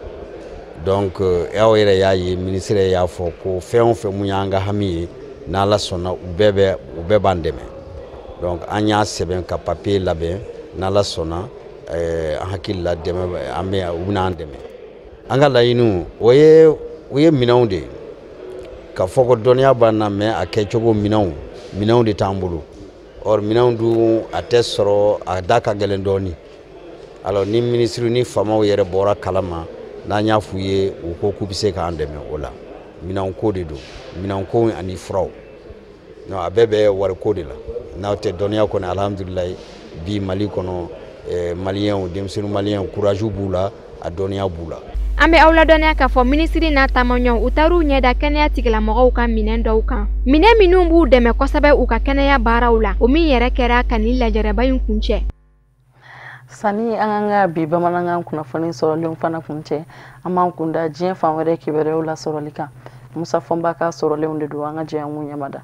Donc aw yɛrɛ y'a ye, ministre y'a fɔ ko fɛn o fɛn mun y'an ka hami ye, n'Ala sɔnna, u bɛɛ b'an dɛmɛ. Donc an y'a sɛbɛn ka papier labɛn, n'Ala sɔnna, an hakili la dɛmɛ an bɛ, u bɛna an dɛmɛ. An ka laɲiniw, o ye minɛnw de ye. Ka fɔ ko dɔnniya b'an na, mais a kɛcogo minɛnw de t'an bolo. Or minɛnw dun a tɛ sɔrɔ, a da ka gɛlɛn dɔɔni. Alors ni ministre ni faamaw yɛrɛ bɔra kalama, n'an y'a f'u ye, u ko k'u bɛ se k'an dɛmɛ o la. Minɛnko de don, minɛnko ani furaw. Non, a bɛɛ bɛ wariko de la. N'aw tɛ dɔnniya kɔni, alhamdulilayi, bi Mali kɔnɔ, maliyɛnw, denmisɛnnin maliyɛnw, courage b'u la, a dɔnniya b'u la. An bɛ aw ladɔnniya k'a fɔ minisiri n'a taamaɲɔgɔn, u taar'u ɲɛda kɛnɛya tigilamɔgɔw ka minɛn dɔw kan, minɛn minnu b'u dɛmɛ kosɛbɛ u ka kɛnɛya baaraw la, o min yɛrɛ kɛra ka nin lajɛrɛba in kuncɛ. Sani an ka bi bamanankan kunnafoni sɔrɔlenw fana kuncɛ, an b'an kunda diɲɛ fan wɛrɛ kibaruyaw la sɔrɔli kan. Musa Fɔnba ka sɔrɔlenw de don, an ka jɛ an k'u ɲɛmada.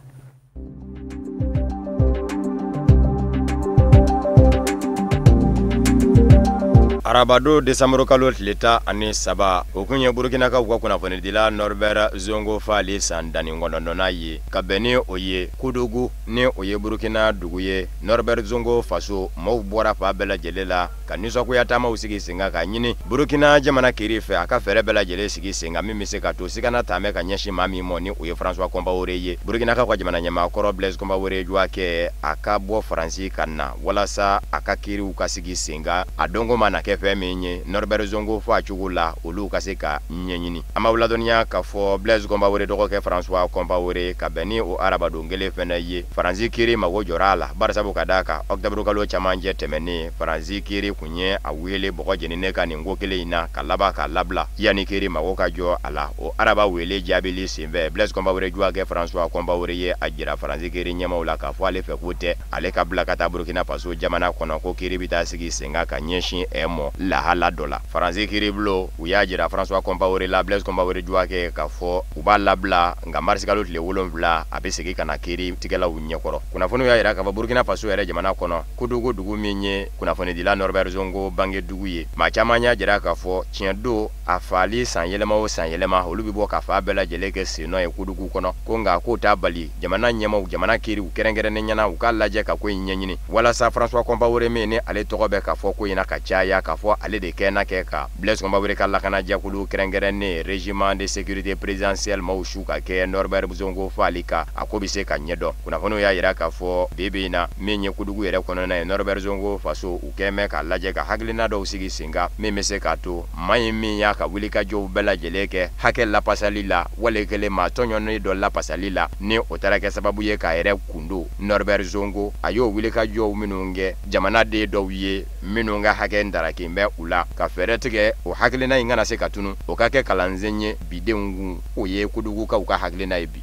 Arabado desanburu kalo tile 13, o kun ye Burukinakaw ka kunnafonidila Norbert Zongo Fali san 19nan ye. Ka bɛn ni o ye, Kudugu ni o ye Burukina dugu ye, Norbert Zongo faso maaw bɔra fan bɛɛ lajɛlen la ka nisɔngoya taamaw sigi sen kan k'a ɲini Burukina jamana kiiri fɛ a ka fɛɛrɛ bɛɛ lajɛlen sigi sen kan min bɛ se ka to sigana taamɛ ka ɲɛsin maa min ma, ni o ye François Compaoré ye. Burukinakaw ka jamana ɲɛmaa kɔrɔ Blaise Compaoré Juwakɛ, a ka bɔ Faransi ka na walasa a ka kiiriw ka sigi sen kan, a dɔnko mana kɛ fɛn min ye Norbert Zongo fa cogo la, olu ka se ka ɲɛɲini. An b'aw ladɔnniya k'a fɔ Blaise Compaoré dɔgɔkɛ François Compaoré, ka bɛn ni o arabadon kelen fɛnɛ ye, Faransi kiiri mago jɔra a la, barisabu ka d'a kan octobre kalo camancɛ tɛmɛnen, Faransi kiiri kun ye a wele bɔgɔ jeninen ka nin ko kelen in na ka laban k'a labila yanni kiiri mago ka jɔ a la. O araba wele jaabili senfɛ, Blaise Compaoré Juwakɛ François Compaoré ye a jira Faransi kiiri ɲɛmaw la k'a fɔ ale fɛ ko tɛ ale ka bila ka taa Burukina Faso jamana kɔnɔ, ko kiiri bɛ taa sigi sen kan ka ɲɛsin mɔ lahala dɔ la. Faransi kiiribulon, u y'a jira François Compaoré la, Blaise Compaoré Juwakɛ, k'a fɔ u b'a labila, nka marisikalo tile 7 a bɛ segin ka na kiiri tigɛlaw ɲɛkɔrɔ. Kunnafoniw y'a jira k'a fɔ Burukina Faso yɛrɛ jamana kɔnɔ, Kudugu dugu min ye kunnafonidila Norbert Zongo bange dugu ye, maa caman y'a jira k'a fɔ tiɲɛ don a faali san yɛlɛma o san yɛlɛma, olu bɛ bɔ ka fa bɛɛ lajɛlen kɛ sennɔ ye Kudugu kɔnɔ, ko nka k'o t'a bali jamana ɲɛmaaw, jamana kiiriw kɛrɛnkɛrɛnnen ɲɛna, u k'a lajɛ ka ko in ɲɛɲini walasa François Compaoré min ni ale tɔgɔ bɛ ka fɔ ko in na ka caya, k'a fɔ ale de kɛ na kɛ ka Blaise Compaoré ka lakanajɛkulu kɛrɛnkɛrɛnnen régiment de sécurité présidentielle maaw su ka kɛ Norbert Zongo Fali kan, a ko bɛ se ka ɲɛdɔn. Kunnafoniw y'a jira k'a fɔ bi bi in na, min ye Kudugu yɛrɛ kɔnɔna ye, Norbert Zongo faso, u kɛn bɛ k'a lajɛ ka hakilina dɔw sigi sen kan min bɛ se k'a to maa in min y'a ka wulikajɔw bɛɛ lajɛlen kɛ hakɛ lapasali la, wale kelen maa tɔɲɔnnen dɔ lapasali la, ni o taara kɛ sababu ye k'a yɛrɛ kundo Norbert Zongo, a y'o wulikajɔw minnu kɛ jamanaden dɔw ye minnu ka hakɛ darakin bɛ u la, ka fɛɛrɛ tigɛ o hakilina in kana se ka tunu, o ka kɛ kalansen ye bidenw kun. O ye Kudugukaw ka hakilina ye bi.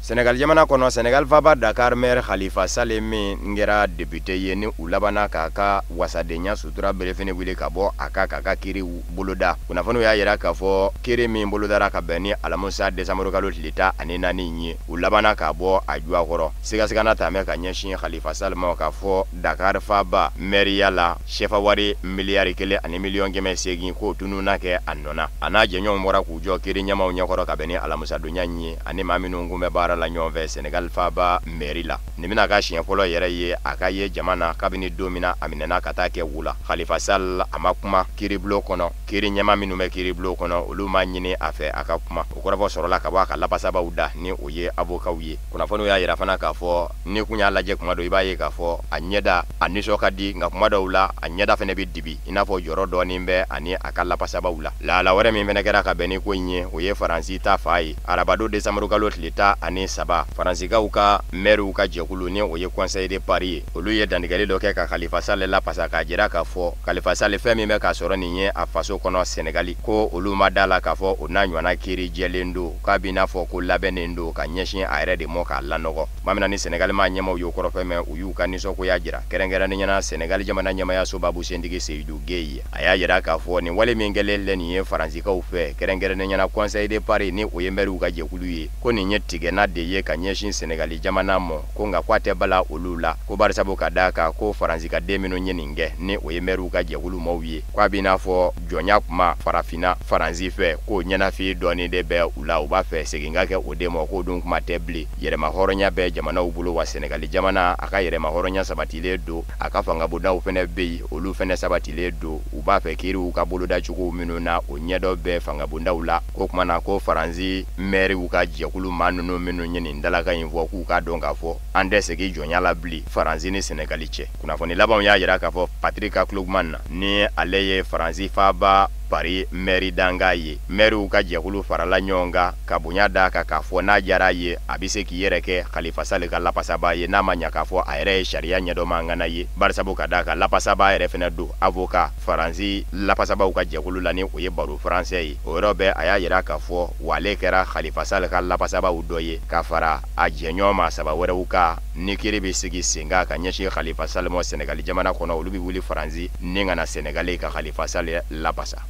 Senegal jamana kɔnɔ, Senegal faaba Dakar maire Khalifa Sall min kɛra député ye, ni u labanna k'a ka wasadenya sutura berefini wuli ka bɔ a kan k'a ka kiiri boloda. Kunnafoniw y'a jira k'a fɔ kiiri min bolodara ka bɛn ni alamisa desanburu kalo tile 14 ye, u labanna k'a bɔ a juwa kɔrɔ. Sigasigana taamɛ ka ɲɛsin Khalifa Sall ma k'a fɔ Dakar faaba maire la sefa wari miliyari 1 ani miliyɔn 800 k'o tununna kɛ a nɔ na. A n'a jɛɲɔgɔnw bɔra k'u jɔ kiiri ɲɛmaaw ɲɛkɔrɔ ka bɛn ni alamisadonya in ye, ani maa minnu kun bɛ baara la ɲɔgɔn fɛ Senegal faaba mairie la. Nin bɛna ka siɲɛ fɔlɔ yɛrɛ ye a ka ye jama na kabini don min na a minɛna ka taa kɛ wula. Khalifa Sall a ma kuma kiiribulon kɔnɔ, kiiri ɲɛma minnu bɛ kiiribulon kɔnɔ olu ma ɲini a fɛ a ka kuma. O kɔrɔfɔ sɔrɔla ka bɔ a ka lapasabaw da ni o ye avocats ye. Kunnafoniw y'a yira fana k'a fɔ ni kun y'a lajɛ kuma dɔ i b'a ye k'a fɔ a ɲɛda a nisɔn ka di, nka kuma dɔw la a ɲɛda fana bɛ dibi i n'a fɔ jɔrɔ dɔɔnin bɛ ani a ka lapasabaw la. Lahala wɛrɛ min fana kɛra ka bɛn ni ko in ye, o ye Faransi ta fa ye. Arabado décembre kalo tile 13, Faransikaw ka maires ka jɛkulu ni o ye Conseil de Paris ye, olu ye dantigɛli dɔ kɛ ka Khalifa Sall lapasa k'a jira k'a fɔ Khalifa Sall fɛn min bɛ k'a sɔrɔ nin ye a faso kɔnɔ Senegali, ko olu ma da la k'a fɔ o n'a ɲɔgɔnna kiiri jɛlen don, k'a b'i n'a fɔ ko labɛnnen don ka ɲɛsin a yɛrɛ de mɔ k'a lanɔgɔ. Tuma min na ni Senegali maa ɲɛmaw y'o kɔrɔfɔ mɛn, u y'u ka nisɔngoya jira, kɛrɛnkɛrɛnnenya la Senegali jamana ɲɛmayaso babusentigi Seydou Gueye. A y'a jira k'a fɔ nin wale min kɛlen filɛ nin ye Faransikaw fɛ, kɛrɛnkɛrɛnnenya la Conseil de Paris ni o ye maires ka jɛkulu ye, ko nin ye tigɛnna de ye ka ɲɛsin Senegali jamana mɔ, ko nka k'a tɛ bala olu la, ko barisabu ka d'a kan ko Faransi ka den minnu ye nin kɛ ni o ye maires ka jɛkulu maaw ye, k'a b'i n'a fɔ jɔnya kuma farafinna Faransi fɛ, k'o ɲɛnafin dɔɔnin de bɛ u la, u b'a fɛ segin ka kɛ o den ma, k'o dun kuma tɛ bilen. Yɛrɛma hɔrɔnya bɛ jamanaw bolo, wa Senegali jamana a ka yɛrɛma hɔrɔnya sabatilen don, a ka fangabondaw fana bɛ yen, olu fana sabatilen don, u b'a fɛ kiiriw ka boloda cogo minnu na o ɲɛdɔ bɛ fangabondaw la. Ko kuma na ko Faransi maires ka jɛkulu maa ninnu minnu ye nin dalakan in fɔ, k'u k'a dɔn k'a fɔ an tɛ segin jɔnya la bilen Faransi ni Senegali cɛ. Kunnafoni labanw y'a jira k'a fɔ Patrick Klugman ni ale ye Faransi faaba Paris maire danga ye, maires ka jɛkulu farala ɲɔgɔn kan ka bonya d'a kan k'a fɔ n'a diyara ye a bɛ se k'i yɛrɛ kɛ Khalifa Sall ka lapasaba ye, n'a ma ɲa k'a fɔ a yɛrɛ ye sariya ɲɛdɔnma ŋana ye, barisabu ka d'a kan lapasaba yɛrɛ fana don avocat Faransi lapasabaw ka jɛkulu la ni o ye barreau français ye. O yɔrɔ bɛɛ a y'a jira k'a fɔ wa ale kɛra Khalifa Sall ka lapasabaw dɔ ye ka fara a jɛɲɔgɔn maa saba wɛrɛw kan ni kiiri bɛ sigi sen kan ka ɲɛsin Khalifa Sall ma Senegali jamana kɔnɔ, olu bɛ wuli Faransi ni ka na Senegali ka Khalifa Sall lapasa.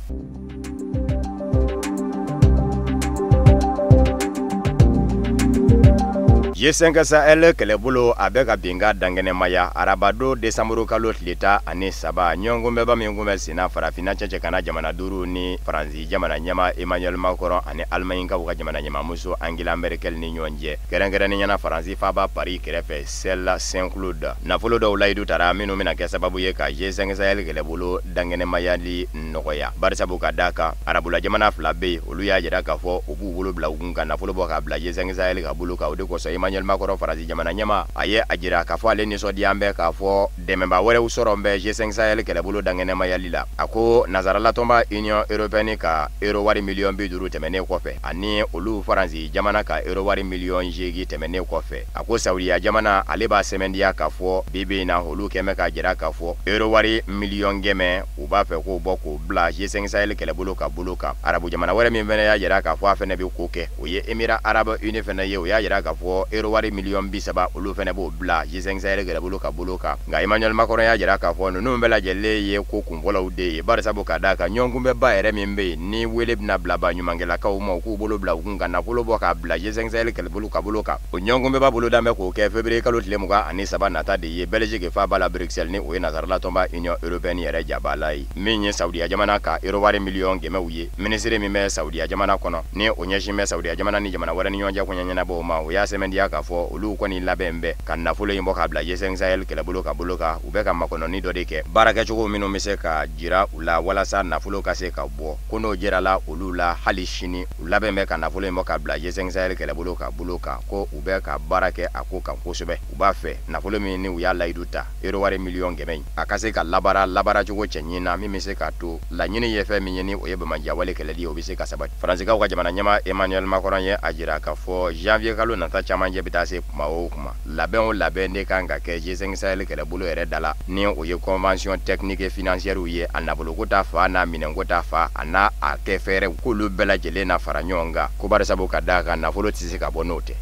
G5 Sahel kɛlɛbolo a bɛ ka bin ka dankɛnɛmaya arabado décembre kalo tile 13, ɲɔgɔnkunbɛnba min kun bɛ senna farafinna cɛcɛ kana jamana duuru ni Faransi jamana ɲɛmaa Emmanuel Macron ani Allemagne kaw ka jamana ɲɛmaamuso Angela Merkel ni ɲɔgɔn cɛ, kɛrɛnkɛrɛnnenya la Faransi faaba Paris kɛrɛfɛ Salle Saint-Cloud. Nafolo dɔw layidu tara minnu bɛna kɛ sababu ye ka G5 Sahel kɛlɛbolo dankɛnɛmayali nɔgɔya, barisabu ka d'a kan arabula jamana fila bɛ yen, olu y'a jira k'a fɔ u b'u bolo bila u kun ka nafolo bɔ k'a bila G5 Sahel ka bolo kan. O de kosɔn Emmanuel Macron Faransi jamana ɲɛmaa a ye a jira k'a fɔ ale nisɔndiya bɛ k'a fɔ dɛmɛba wɛrɛw sɔrɔ bɛ G5 Sahel kɛlɛbolo dankɛnɛmayali la. A ko nansaralatɔnba Union européenne ka euro wari miliyɔn 50 tɛmɛnen kɔfɛ ani olu Faransi jamana ka euro wari miliyɔn 8 tɛmɛnen kɔfɛ, a ko Saudiya jamana ale b'a sɛmɛndiya k'a fɔ bi bi in na olu kɛmɛ k'a jira k'a fɔ euro wari miliyɔn 100 u b'a fɛ k'o bɔ k'o bila G5 Sahel kɛlɛbolo ka bolo kan. Arabu jamana wɛrɛ min fana y'a jira k'a fɔ a fana bɛ ko kɛ, o ye Émirats arabes unis fana ye, o y'a jira k'a fɔ euro wari miliyɔn 30 olu fana b'o bila G5 Sahel kɛlɛbolo ka bolo kan. Nka Emmanuel Macron y'a jira k'a fɔ ninnu bɛɛ lajɛlen ye ko kunfɔlɔw de ye, barisabu ka d'a kan ɲɔgɔnkunbɛnba yɛrɛ min bɛ yen ni wele bɛna bila baɲumankɛlakaw ma u k'u bolo bila u kun ka nafolo bɔ k'a bila G5 Sahel kɛlɛbolo ka bolo kan, o ɲɔgɔnkunbɛnba boloda bɛ k'o kɛ février kalo tile 23 nata de ye Belgique faaba la Bruxelles ni o ye nansaralatɔnba Union européenne yɛrɛ jabala ye. Min ye Saudiya jamana ka euro wari miliyɔn 100 ye, minisiri min bɛ Saudiya jamana kɔnɔ ni o ɲɛsin bɛ Saudiya jamana ni jamana wɛrɛ ni ɲɔgɔn cɛ koɲɛ ɲɛnabɔw ma, o y'a sɛmɛndiya k'a fɔ olu kɔni labɛn bɛ ka nafolo in bɔ k'a bila G5 Sahel kɛlɛbolo ka bolo kan. U bɛ ka makɔnɔni dɔ de kɛ baarakɛcogo minnu bɛ se ka jira u la walasa nafolo ka se ka bɔ, ko n'o jirala olu la hali sini u labɛn bɛ ka nafolo in bɔ k'a bila G5 Sahel kɛlɛbolo ka bolo kan, ko u bɛ ka baara kɛ a ko kan kosɛbɛ. U b'a fɛ nafolo min ni u y'a layidu ta euro wari miliyɔn 100 in a ka se ka labaaracogo cɛɲi na min bɛ se k'a to laɲini ye fɛn min ye ni o ye bamanjawale kɛlɛli ye, o bɛ se ka sabati. Faransikaw ka jamana ɲɛmaa Emmanuel Macron ye a jira k'a fɔ janvier kalo nata camancɛ bɛ taa se kuma o kuma, labɛn o labɛn de kan ka kɛ G5 Sahel kɛlɛbolo yɛrɛ da la ni o ye convention technique et financière ye, a nafoloko ta fa n'a minɛnko ta fa a n'a a kɛ fɛɛrɛw k'olu bɛɛ lajɛlen na fara ɲɔgɔn kan, ko barisabu ka d'a kan nafolo tɛ se ka bɔ n'o tɛ.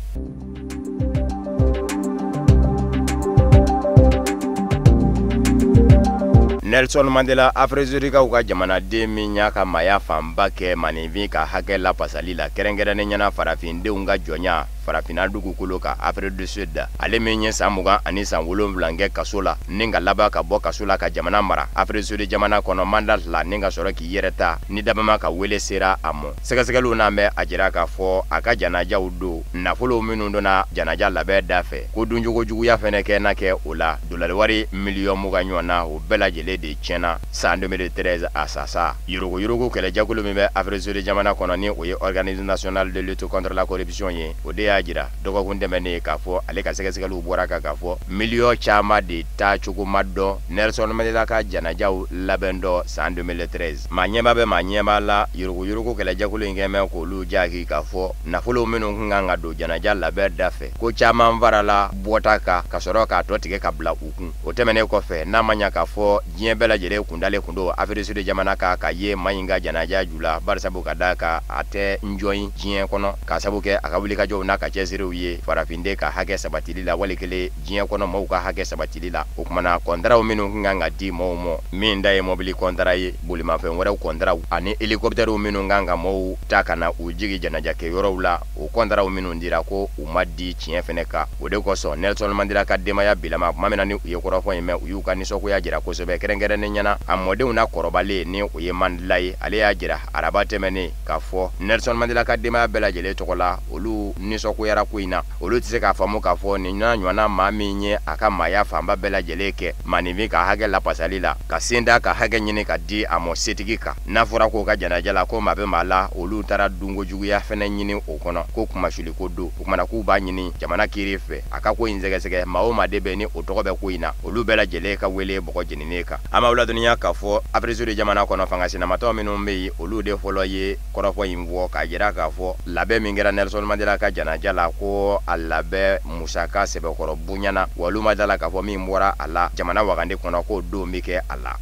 Nelson Mandela Afiriki ka jamanaden min y'a ka maaya fanba kɛ maninfin ka hakɛ lapasali la, kɛrɛnkɛrɛnnen ɲɛna farafindenw ka jɔnya farafinna dugukolo kan Afrique du Sud. Ale min ye san 20 ani san 7 kɛ kaso la ni ka laban ka bɔ kaso la ka jamana mara Afrique du Sud jamana kɔnɔ mandat la ni ka sɔrɔ k'i yɛrɛ ta ni dabama ka wele sera a mɔ. Sɛgɛsɛgɛliw n'an bɛ a jira k'a fɔ a ka janajaw don nafolo minnu donna janaja labɛn da fɛ ko duncogo juguya fɛnɛ kɛ na kɛ o la dolari wari miliyɔn 20 ɲɔgɔn na o bɛɛ lajɛlen de tiɲɛna san 2013 a sasa. Yuruguyurugu kɛlɛjɛkulu min bɛ Afrique du Sud jamana kɔnɔ ni o ye Organisme national de lutte contre la corruption ye, o de y'a jira dɔgɔkun tɛmɛnen k'a fɔ ale ka sɛgɛsɛgɛliw bɔra kan k'a fɔ miliyɔn caman de taacogo ma dɔn Nelson Mandela ka janajaw labɛn dɔ san 2013. Maa ɲɛma bɛ maa ɲɛma la yuruguyurugu kɛlɛjɛkulu in kɛmɛ k'olu jaaki k'a fɔ nafolo minnu kun kan ka don janaja labɛn da fɛ ko caman farala bɔta kan ka sɔrɔ k'a tɔ tigɛ ka bila u kun. O tɛmɛnen kɔfɛ n'a ma ɲa k'a fɔ diɲɛ bɛɛ lajɛlen kundalen kun don Afrique du Sud jamana kan ka ye maa in ka janaja ju la barisabu ka d'a kan a tɛ njɔn diɲɛ kɔnɔ k'a sabu kɛ a ka wulikajɔw n'a ka cɛsiriw ye farafinden ka hakɛ sabatili la wali kelen diɲɛ kɔnɔ maaw ka hakɛ sabatili la. O kumana kɔntaraw minnu kun kan ka di maaw ma min da ye mɔbili kɔntara ye, bolimafɛn wɛrɛw kɔntaraw ani hélicoptɛriw minnu kan ka maaw ta ka na u jigi janajakɛ yɔrɔw la, o kɔntaraw minnu dira ko u ma di tiɲɛ fɛnɛ kan. O de kosɔn Nelson Mandela ka denbaya bilama tuma min na ni u ye kɔrɔfɔ in mɛn, u y'u ka nisɔngoya jira kosɛbɛ kɛrɛnkɛrɛnnen ɲɛna a mɔdenw na kɔrɔbalen ni o ye Mandela ye. Ale y'a jira araba tɛmɛnen k'a fɔ Nelson Mandela ka denbaya bɛɛ lajɛlen tɔgɔ la olu nisɔngoyara ko in na, olu tɛ se k'a faamu k'a fɔ nin n'a ɲɔgɔnna maa min ye a ka maaya fanba bɛɛ lajɛlen kɛ maaninfin ka hakɛ lapasali la ka sen da ka hakɛ ɲini ka di a mɔ setigi kan. N'a fɔra k'o ka janaja la ko maa bɛ maa la, olu taara dunko juguya fɛnɛ ɲini o kɔnɔ ko kumasuliko don. O kumana k'u b'a ɲini jamana kiiri fɛ a ka ko in sɛgɛsɛgɛ, maa o maa de bɛ ni o tɔgɔ bɛ ko in na olu bɛɛ lajɛlen ka wele bɔgɔ jeninen kan. An b'aw ladɔnniya k'a fɔ Afrique du Sud jamana kɔnɔ fanga sinamatɔ minnu bɛ yen olu de fɔlɔ ye kɔrɔfɔ in fɔ k'a jira k'a fɔ labɛn min kɛra Nelson Mandela ka janaja la ko a labɛn musaka sɛbɛkɔrɔ bonyana, wa olu ma da la k'a fɔ min bɔra a la jamana wagande kɔnɔ k'o don bɛ kɛ a la.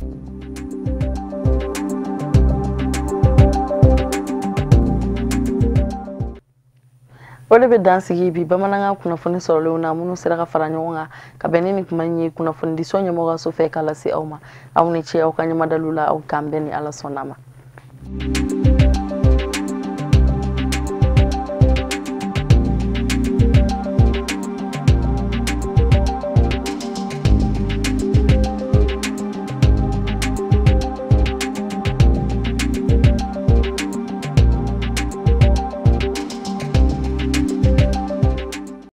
O de bɛ dan sigi bi bamanankan kunnafoni sɔrɔlenw na minnu sera ka fara ɲɔgɔn kan ka bɛn ni nin kuma in ye kunnafonidiso ɲɛmɔgɔyaso fɛ k'a lase aw ma. Aw ni ce aw ka ɲɛmadalu la, aw k'an bɛn ni Ala sɔnna ma.